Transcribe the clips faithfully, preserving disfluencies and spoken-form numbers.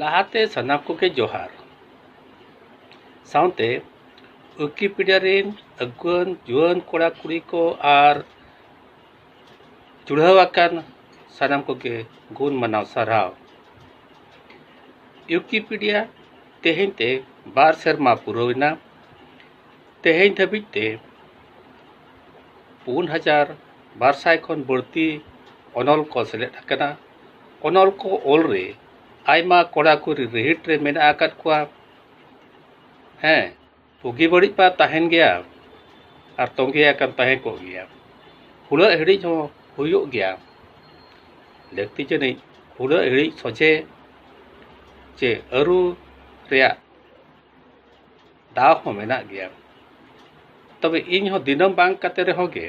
ᱞᱟᱦᱟᱛᱮ ᱥᱟᱱᱟᱢ ᱠᱚᱜᱮ ᱡᱚᱦᱟᱨ᱾ ᱥᱟᱶᱛᱮ ᱣᱤᱠᱤᱯᱤᱰᱤᱭᱟ ᱨᱮᱱ ᱟᱹᱜᱩᱣᱟᱹᱱ ᱡᱩᱣᱟᱹᱱ ᱠᱚᱲᱟ ᱠᱩᱲᱤ ᱠᱚ ᱟᱨ ᱡᱩᱲᱦᱟᱹᱣ ᱟᱠᱟᱱ ᱥᱟᱱᱟᱢ ᱠᱚᱜᱮ ᱜᱩᱱ ᱢᱟᱱᱟᱣ ᱥᱟᱨᱦᱟᱣ᱾ ᱣᱤᱠᱤᱯᱤᱰᱤᱭᱟ ᱛᱮᱦᱮᱧ ᱛᱮ ᱵᱟᱨ ᱥᱮᱨᱢᱟ ᱯᱩᱨᱟᱹᱣ ᱮᱱᱟ᱾ ᱛᱮᱦᱮᱧ ᱫᱷᱟᱹᱵᱤᱡ ᱛᱮ ᱯᱩᱱ ᱦᱟᱡᱟᱨ ᱵᱟᱨ ᱥᱟᱭ ᱠᱷᱚᱱ ᱵᱟᱹᱲᱛᱤ ᱚᱱᱚᱞ ᱠᱚ ᱥᱮᱞᱮᱫ ᱟᱠᱟᱱᱟ᱾ ᱚᱱᱚᱞ ᱠᱚ ᱚᱞ ᱨᱮ ᱟᱭᱢᱟ ᱠᱚᱲᱟ ᱠᱩᱲᱤ ᱨᱤᱦᱤᱴ ᱨᱮ ᱢᱮᱱᱟᱜ ᱟᱠᱟᱫ ᱠᱚᱣᱟ᱾ ᱦᱮᱸ, ᱵᱩᱜᱤ ᱵᱟᱹᱲᱤᱡ ᱢᱟ ᱛᱟᱦᱮᱱ ᱜᱮᱭᱟ ᱟᱨ ᱛᱚᱸᱜᱮ ᱟᱠᱟᱱ ᱛᱟᱦᱮᱸ ᱠᱚᱜ ᱜᱮᱭᱟ᱾ ᱦᱩᱲᱟᱹᱜ ᱦᱤᱲᱤᱡ ᱦᱚᱸ ᱦᱩᱭᱩᱜ ᱜᱮᱭᱟ᱾ ᱞᱟᱹᱠᱛᱤ ᱡᱟᱹᱱᱤᱡ ᱦᱩᱲᱟᱹᱜ ᱦᱤᱲᱤᱡ ᱥᱚᱡᱷᱮ ᱪᱮ ᱟᱹᱨᱩ ᱨᱮᱭᱟᱜ ᱫᱟᱣ ᱦᱚᱸ ᱢᱮᱱᱟᱜ ᱜᱮᱭᱟ᱾ ᱛᱚᱵᱮ ᱤᱧ ᱦᱚᱸ ᱫᱤᱱᱟᱹᱢ ᱵᱟᱝ ᱠᱟᱛᱮ ᱨᱮᱦᱚᱸ ᱜᱮ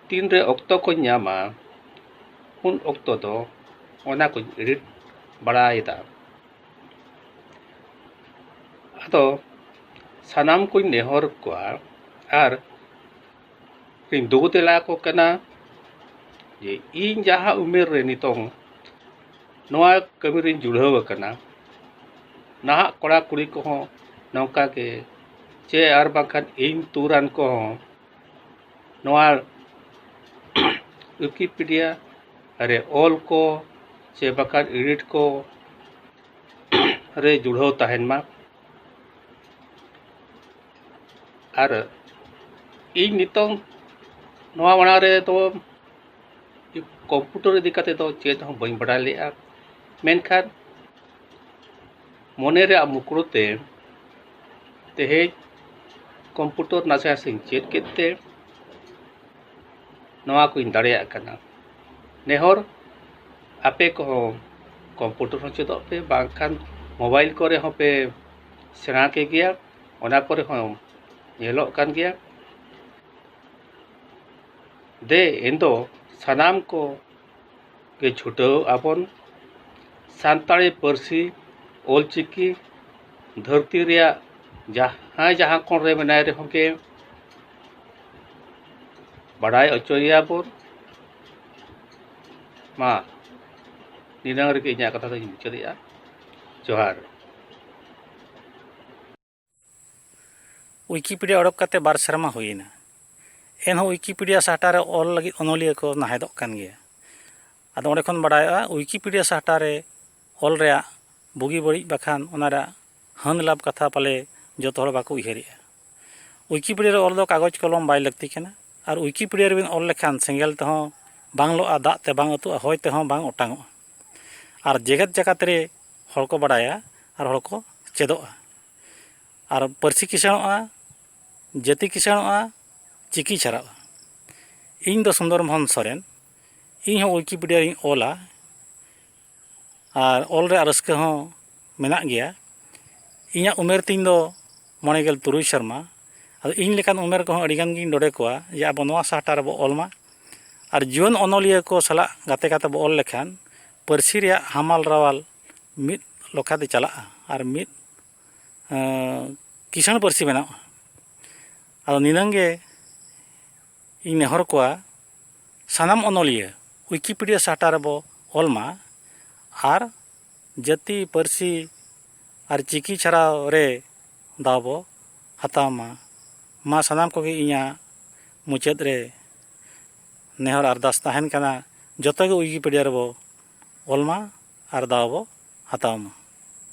ᱛᱤᱱᱨᱮ ᱚᱠᱛᱚ ᱠᱚᱧ ᱧᱟᱢᱟ, ᱩᱱ ᱚᱠᱛᱚ ᱫᱚ ᱚᱱᱟ ᱠᱚᱧ ᱮᱰᱤᱴ ᱵᱟᱲᱟᱭᱮᱫᱟ᱾ ᱟᱫᱚ ᱥᱟᱱᱟᱢ ᱠᱚᱧ ᱱᱮᱦᱚᱨ ᱠᱚᱣᱟ ᱟᱨ ᱤᱧ ᱫᱩ ᱫᱮᱞᱟ ᱠᱚ ᱠᱟᱱᱟ ᱡᱮ ᱤᱧ ᱡᱟᱦᱟᱸ ᱩᱢᱮᱨ ᱨᱮ ᱱᱤᱛᱚᱝ ᱱᱚᱣᱟ ᱠᱟᱹᱢᱤ ᱨᱤᱧ ᱡᱩᱲᱟᱹᱣ ᱟᱠᱟᱱᱟ, ᱱᱟᱦᱟᱜ ᱠᱚᱲᱟ ᱠᱩᱲᱤ ᱠᱚᱦᱚᱸ ᱱᱚᱝᱠᱟ ᱜᱮ, ᱪᱮ ᱟᱨ ᱵᱟᱝᱠᱷᱟᱱ ᱤᱧ ᱛᱩᱨᱟᱱ ᱠᱚᱦᱚᱸ ᱱᱚᱣᱟ ᱣᱤᱠᱤᱯᱤᱰᱤᱭᱟ ᱨᱮ ᱚᱞ ᱠᱚ ᱪᱮ ᱵᱟᱠᱷᱟᱱ ᱮᱰᱤᱴ ᱠᱚ ᱨᱮ ᱡᱩᱲᱟᱹᱣ ᱛᱟᱦᱮᱱ ᱢᱟ᱾ ᱟᱨ ᱤᱧ ᱱᱤᱛᱚᱝ ᱱᱚᱣᱟ ᱢᱟᱲᱟᱝ ᱨᱮᱫᱚ ᱠᱚᱢᱯᱤᱭᱩᱴᱟᱨ ᱤᱫᱤ ᱠᱟᱛᱮ ᱫᱚ ᱪᱮᱫ ᱦᱚᱸ ᱵᱟᱹᱧ ᱵᱟᱲᱟᱭ ᱞᱮᱫᱼᱟ, ᱢᱮᱱᱠᱷᱟᱱ ᱢᱚᱱᱮ ᱨᱮᱭᱟᱜ ᱢᱩᱠᱲᱩ ᱛᱮ ᱛᱮᱦᱮᱧ ᱠᱚᱢᱯᱤᱭᱩᱴᱟᱨ ᱱᱟᱥᱮ ᱱᱟᱥᱮᱧ ᱪᱮᱫ ᱠᱮᱫ ᱛᱮ ᱱᱚᱣᱟ ᱠᱚᱧ ᱫᱟᱲᱮᱭᱟᱜ ᱠᱟᱱᱟ᱾ ᱱᱮᱦᱚᱨ ᱟᱯᱮ ᱠᱚᱦᱚᱸ ᱠᱚᱢᱯᱤᱭᱩᱴᱟᱨ ᱦᱚᱸ ᱪᱮᱫᱚᱜ ᱯᱮ, ᱵᱟᱝᱠᱷᱟᱱ ᱢᱳᱵᱟᱭᱤᱞ ᱠᱚᱨᱮ ᱦᱚᱸ ᱯᱮ ᱥᱮᱬᱟ ᱠᱮ ᱜᱮᱭᱟ, ᱚᱱᱟ ᱠᱚᱨᱮ ᱦᱚᱸ ᱧᱮᱞᱚᱜ ᱠᱟᱱ ᱜᱮᱭᱟ᱾ ᱫᱮ ᱮᱱᱫᱚ ᱥᱟᱱᱟᱢ ᱠᱚ ᱜᱮ ᱪᱷᱩᱴᱟᱹᱣ ᱟᱵᱚᱱ᱾ ᱥᱟᱱᱛᱟᱲᱤ ᱯᱟᱹᱨᱥᱤ ᱚᱞᱪᱤᱠᱤ ᱫᱷᱟᱹᱨᱛᱤ ᱨᱮᱭᱟᱜ ᱡᱟᱦᱟᱸᱭ ᱡᱟᱦᱟᱸ ᱠᱚᱬ ᱨᱮ ᱢᱮᱱᱟᱭ ᱨᱮᱦᱚᱸ ᱜᱮ ᱵᱟᱲᱟᱭ ᱦᱚᱪᱚᱭᱮᱭᱟᱵᱚᱱ᱾ ᱢᱟ ᱱᱤᱱᱟᱹᱝ ᱨᱮᱜᱮ ᱤᱧᱟᱹᱜ ᱠᱟᱛᱷᱟ ᱫᱚᱧ ᱢᱩᱪᱟᱹᱫᱮᱜᱼᱟ᱾ ᱡᱚᱦᱟᱨ᱾ ᱣᱤᱠᱤᱯᱤᱰᱤᱭᱟ ᱚᱰᱚᱠ ᱠᱟᱛᱮ ᱵᱟᱨ ᱥᱮᱨᱢᱟ ᱦᱩᱭᱮᱱᱟ, ᱮᱱᱦᱚᱸ ᱣᱤᱠᱤᱯᱤᱰᱤᱭᱟ ᱥᱟᱦᱴᱟ ᱨᱮ ᱚᱞ ᱞᱟᱹᱜᱤᱫ ᱚᱱᱚᱞᱤᱭᱟᱹ ᱠᱚ ᱱᱟᱦᱮᱫᱚᱜ ᱠᱟᱱ ᱜᱮᱭᱟ᱾ ᱟᱫᱚ ᱚᱸᱰᱮ ᱠᱷᱚᱱ ᱵᱟᱰᱟᱭᱚᱜᱼᱟ, ᱣᱤᱠᱤᱯᱤᱰᱤᱭᱟ ᱥᱟᱦᱴᱟ ᱨᱮ ᱚᱞ ᱨᱮᱭᱟᱜ ᱵᱩᱜᱤ ᱵᱟᱹᱲᱤᱡ ᱵᱟᱠᱷᱟᱱ ᱚᱱᱟ ᱨᱮᱭᱟᱜ ᱦᱟᱹᱱ ᱞᱟᱵᱷ ᱠᱟᱛᱷᱟ ᱯᱟᱞᱮ ᱡᱚᱛᱚ ᱦᱚᱲ ᱵᱟᱠᱚ ᱩᱭᱦᱟᱹᱨᱮᱜᱼᱟ᱾ ᱣᱤᱠᱤᱯᱤᱰᱤᱭᱟ ᱨᱮ ᱚᱞ ᱫᱚ ᱠᱟᱜᱚᱡᱽ ᱠᱚᱞᱚᱢ ᱵᱟᱭ ᱞᱟᱹᱠᱛᱤ ᱠᱟᱱᱟ, ᱟᱨ ᱣᱤᱠᱤᱯᱤᱰᱤᱭᱟ ᱨᱮᱵᱤᱱ ᱚᱞ ᱞᱮᱠᱷᱟᱱ ᱥᱮᱸᱜᱮᱞ ᱛᱮᱦᱚᱸ ᱵᱟᱝ ᱞᱚᱜᱼᱟ, ᱫᱟᱜ ᱛᱮ ᱵᱟᱝ ᱟᱹᱛᱩᱜᱼᱟ, ᱦᱚᱭ ᱛᱮᱦᱚᱸ ᱵᱟᱝ ᱚᱴᱟᱝᱚᱜᱼᱟ᱾ ᱟᱨ ᱡᱮᱜᱮᱛ ᱡᱟᱠᱟᱛ ᱨᱮ ᱦᱚᱲ ᱠᱚ ᱵᱟᱰᱟᱭᱟ ᱟᱨ ᱦᱚᱲ ᱠᱚ ᱪᱮᱫᱚᱜᱼᱟ᱾ ᱟᱨ ᱯᱟᱹᱨᱥᱤ ᱠᱤᱥᱟᱹᱬᱚᱜᱼᱟ, ᱡᱟᱹᱛᱤ ᱠᱤᱥᱟᱹᱬᱚᱜᱼᱟ, ᱪᱤᱠᱤ ᱪᱷᱟᱨᱟᱜᱼᱟ᱾ ᱤᱧ ᱫᱚ ᱥᱩᱱᱫᱚᱨ ᱢᱳᱦᱚᱱ ᱥᱚᱨᱮᱱ, ᱤᱧ ᱦᱚᱸ ᱣᱤᱠᱤᱯᱤᱰᱤᱭᱟ ᱨᱤᱧ ᱚᱞᱟ᱾ ᱟᱨ ᱚᱞ ᱨᱮᱭᱟᱜ ᱨᱟᱹᱥᱠᱟᱹ ᱦᱚᱸ ᱢᱮᱱᱟᱜ ᱜᱮᱭᱟ᱾ ᱤᱧᱟᱹᱜ ᱩᱢᱮᱨ ᱛᱤᱧ ᱫᱚ ᱢᱚᱬᱮ ᱜᱮᱞ ᱛᱩᱨᱩᱭ ᱥᱮᱨᱢᱟ᱾ ᱟᱫᱚ ᱤᱧ ᱞᱮᱠᱟᱱ ᱩᱢᱮᱨ ᱠᱚᱦᱚᱸ ᱟᱹᱰᱤ ᱜᱟᱱ ᱜᱤᱧ ᱰᱚᱰᱮ ᱠᱚᱣᱟ ᱡᱮ ᱟᱵᱚ ᱱᱚᱣᱟ ᱥᱟᱦᱴᱟ ᱨᱮᱵᱚ ᱚᱞ ᱢᱟ᱾ ᱟᱨ ᱡᱩᱣᱟᱹᱱ ᱚᱱᱚᱞᱤᱭᱟᱹ ᱠᱚ ᱥᱟᱞᱟᱜ ᱜᱟᱛᱮ ᱠᱟᱛᱮ ᱵᱚ ᱚᱞ ᱞᱮᱠᱷᱟᱱ ᱯᱟᱹᱨᱥᱤ ᱨᱮᱭᱟᱜ ᱦᱟᱢᱟᱞ ᱨᱟᱣᱟᱞ ᱢᱤᱫ ᱞᱮᱠᱟᱛᱮ ᱪᱟᱞᱟᱜᱼᱟ ᱟᱨ ᱢᱤᱫ, ᱮᱸ, ᱠᱤᱥᱟᱹᱬ ᱯᱟᱹᱨᱥᱤ ᱵᱮᱱᱟᱜᱼᱟ᱾ ᱟᱫᱚ ᱱᱤᱱᱟᱹᱝ ᱜᱮ ᱤᱧ ᱱᱮᱦᱚᱨ ᱠᱚᱣᱟ, ᱥᱟᱱᱟᱢ ᱚᱱᱚᱞᱤᱭᱟᱹ ᱣᱤᱠᱤᱯᱤᱰᱤᱭᱟ ᱥᱟᱦᱴᱟ ᱨᱮᱵᱚ ᱚᱞ ᱢᱟ ᱟᱨ ᱡᱟᱹᱛᱤ, ᱯᱟᱹᱨᱥᱤ ᱟᱨ ᱪᱤᱠᱤ ᱪᱷᱟᱨᱟᱣ ᱨᱮ ᱫᱟᱣ ᱵᱚ ᱦᱟᱛᱟᱣ ᱢᱟ᱾ ᱢᱟ ᱥᱟᱱᱟᱢ ᱠᱚᱜᱮ ᱤᱧᱟᱹᱜ ᱢᱩᱪᱟᱹᱫ ᱨᱮ ᱱᱮᱦᱚᱨ ᱟᱨᱫᱟᱥ ᱛᱟᱦᱮᱱ ᱠᱟᱱᱟ, ᱡᱚᱛᱚ ᱜᱮ ᱣᱤᱠᱤᱯᱤᱰᱤᱭᱟ ᱨᱮᱵᱚ ᱚᱞ ᱢᱟ ᱟᱨ ᱫᱟᱣ ᱵᱚ ᱦᱟᱛᱟᱣ ᱢᱟ᱾